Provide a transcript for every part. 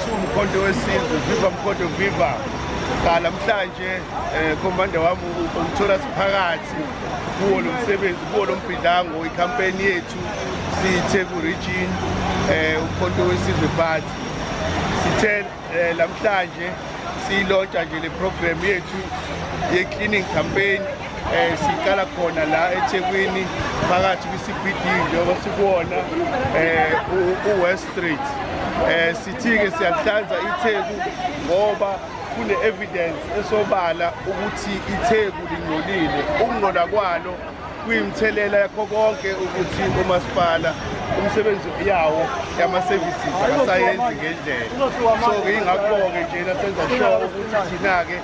Siwumkhonto wesizwe, viva Mkhonto viva. Cha, namhlanje commander wami ungithola siphakathi kuwo lo msebenzi, kuwo lo mbhidlango, i-campaign yethu siyiTheku Region, Umkhonto Wesizwe Party. Sithe namhlanje siyi-launcha nje le program yethu ye-cleaning campaign. Siqala khona la eThekwini phakathi kwi-CBD, njengoba sikuwona u-West Street. Sithi-ke siyalihlanza iTheku ngoba kune-evidence esobala ukuthi iTheku lingcolile. Ukungcola kwalo kuyimthelela yakho konke ukuthi umasipala umsebenzi yawo yama-services akasayenzi ngendlela. So-ke yingakho-ke njena senza sure ukuthi thina-ke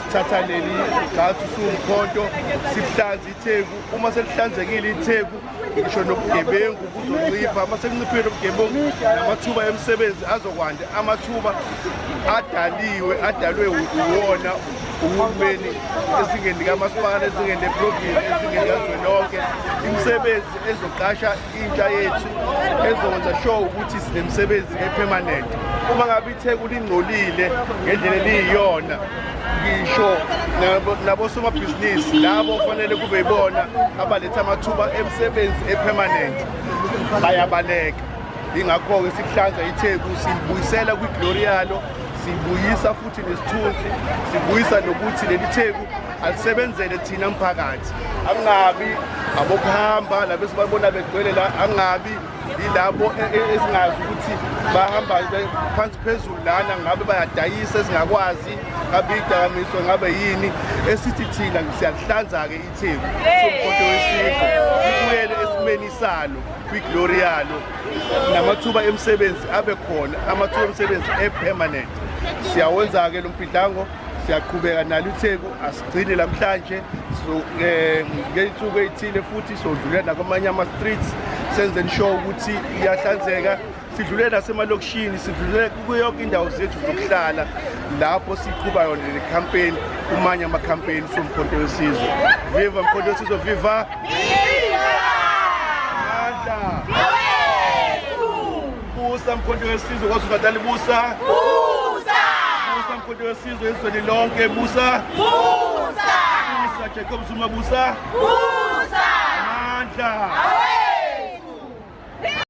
sithatha leli gxathu siwumkhonto, sihlanze iTheku. Uma selihlanzekile iTheku, ngisho nobugebengu kuzoncipha. Uma sekunciphile ubugebengu, namathuba emisebenzi azokwanda, amathuba adaliwe adalwe uwona uhulumeni ezingeni likamasipala, ezingeni leprovinsi, ezingeni likazwelonke, imisebenzi ezoqasha intsha yethu, ezokwenza sure ukuthi sinemisebenzi e-permanent. Uma ngabe iTheku lingcolile ngendlela eliyiyona, ngisho nabosomabhizinisi labo fanele kube yibona abaletha amathuba emisebenzi e-permanent bayabaleka. Ingakho-ke sikuhlanza iTheku, silibuyisela kwi-glory yalo, sibuyisa futhi nesithunzi, sibuyisa nokuthi leli Theku alisebenzele thina mphakathi, angabi abokuhamba labo esibabona begcwele la, angabi yilabo esingazi ukuthi bahamba phansi phezulu lana, ngabe bayadayisa esingakwazi, ngabe idakamizwa, ngabe yini. Esithi thina siyalihlanza-ke iTheku soMkhonto Wesizwe, libuyele esimeni salo, kwi-glory yalo, namathuba emisebenzi abe khona, amathuba emisebenzi e-permanent. Siyawenza-ke lo mbhidlango, siyaqhubeka nalo iTheku, asigcini namhlanje. So ngey'nsuku ey'thile futhi sodlulela nakwamanye ama-streets, senze sure ukuthi iyahlanzeka, sidlulele nasemalokishini, sidlulele kuyo yonke indawo zethu zokuhlala lapho siqhuba yona le campaign, kumanye ama-campaign soMkhonto Wesizwe. Viva Mkhonto Wesizwe, viva! Amandla busa Mkhonto Wesizwe, KwaZulu-Natal busa, busa Mkhonto Wesizwe ezweni lonke, busa, busa Jacob Zuma, busa, amandla.